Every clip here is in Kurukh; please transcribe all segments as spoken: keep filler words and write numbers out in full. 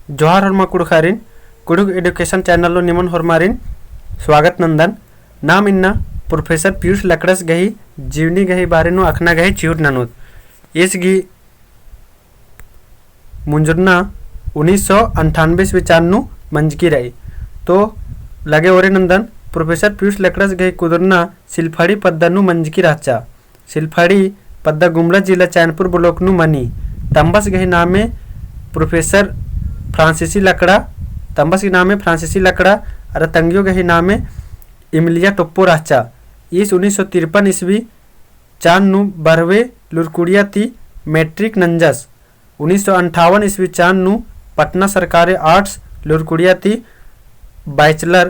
जोहार होरमा कुँड़ुख़ारिन, कुँड़ुख़ education channel नू निमन होरमारिन स्वागत नन्दन। नाम इन्ना Professor पीयूष लकड़स गही जीवनी गही बारे नू अख़ना गही चिहुट ननोत। ईस गही मुंजुरना उन्नीस सौ अंठानबे ईस्वी चान नू मंजकी रई। तो लगे ओरे नन्दन, Professor पीयूष लकड़स गही कुदुरना सिलफड़ी पद्दा नू मंजकी रहचा। सिलफड़ी पद्दा गुमला जिला चैनपुर block नू मनी। तम्बस गही नामे Professor फ्रांसीसी लकड़ा, तम्बस गही नामे फ्रांसीसी लकड़ा, अरा तंगियो गही नामे इमलिया टोप्पो रहचा। ईस उन्नीस सौ तिरपन ईस्वी चान नू बरहवे लुरकुड़िया ती matric नंजस। उन्नीस सौ अंठावन ईस्वी चान नू पटना सरकारी arts लुरकुड़िया ती Bachelor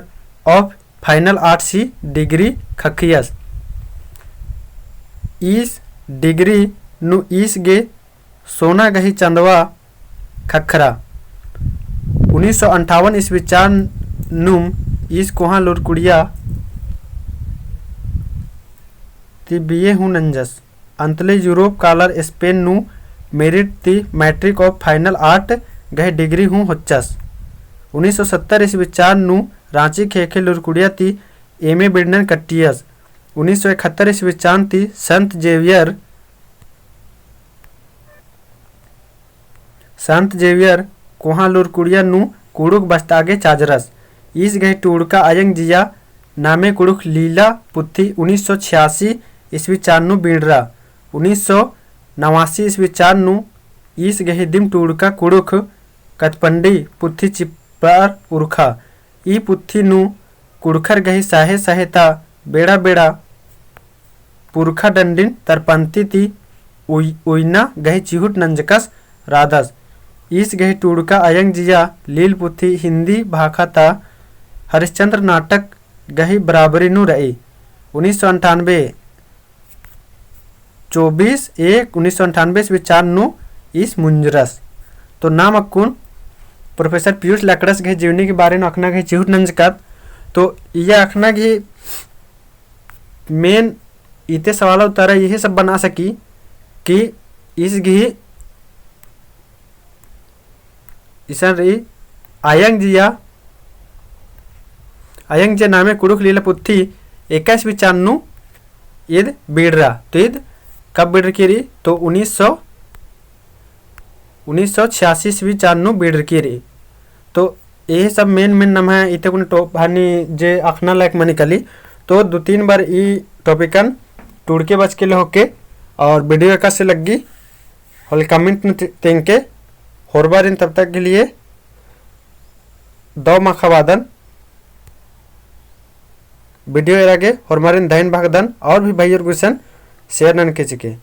of Fine Arts ही degree ख़क्खियस। ईस degree नू ईस गे सोना गही चंदवा ख़क्खरा। उन्नीस सौ अंठावन ईस्वी चान नुम ईस कोहाँ लुरकुड़िया ती B A हूँ नंजस। अंतले यूरोप कालर स्पेन नू merit ती Matric of Fine Art गही degree हूँ होच्चस। उन्नीस सौ सत्तर ईस्वी चान नू राँची ख़ेख़ेल लुरकुड़िया ती M A बिड़नन कट्टियस। उन्नीस सौ इकहत्तर ईस्वी चान ती संत जेवियर संत जेवियर कोहाँ लुरकुड़िया नू कुँड़ुख़ बस्ता गे चाजरस। ईस गही टूड़का अयंग जिया नामे कुँड़ुख़ लीला पुथी उन्नीस सौ छियासी ईस्वी चान नू बीड़रा। उन्नीस सौ नवासी ईस्वी चान नू ईस गही दिम टूड़का कुँड़ुख़ कतपंडी पुथी चिप्पार उरखा। ई पुथी नू कुँड़ुख़र गही सहे सहे ता बेड़ा बेड़ा पुरखा डंडिन तरपंती ती उइ-, उइना गही चिहुट नंजकस रादस। ईस गही टूड़का अयंग जिया लील पुथी हिंदी भाखा ता हरिश्चंद्र नाटक गही बराबरी नू रई। उन्नीस सौ अंठानबे, चौबीस एक उन्नीस सौ अंठानबे ईस्वी चान नू ईस मुंजरस। तो नाम अक्कुन Professor पीयूष लकड़स गही जीवनी के बारे नू अख़ना गही चिहुट नंजकत। तो इया अख़ना गही main इते सवाल उत्तर यही सब बना सकी कि ईस गही इसन रई अयंग जिया, अयंग जिया नामे कुँड़ुख़ लीला पुथी एका ईस्वी चान नू ईद बीड़रा। तो ईद कब बीड़रकी रई? तो उन्नीस सौ, उन्नीस सौ छियासी ईस्वी चान नू बीड़रकी रई। तो यही सब main main नम्है इते कुन टॉप हनी जे अख़ना लायक मनी कली। तो दो तीन बार ई टॉपिकन टूड़के बचके ले होके और video एकासे लग्गी होले comment नू ते-, तेंगके होरबारिन। तब तक के लिए दव माखा बादन। Video एरा गे होरमारिन धइन भागदन और भी भाईयोर गुसन share ननके चिके।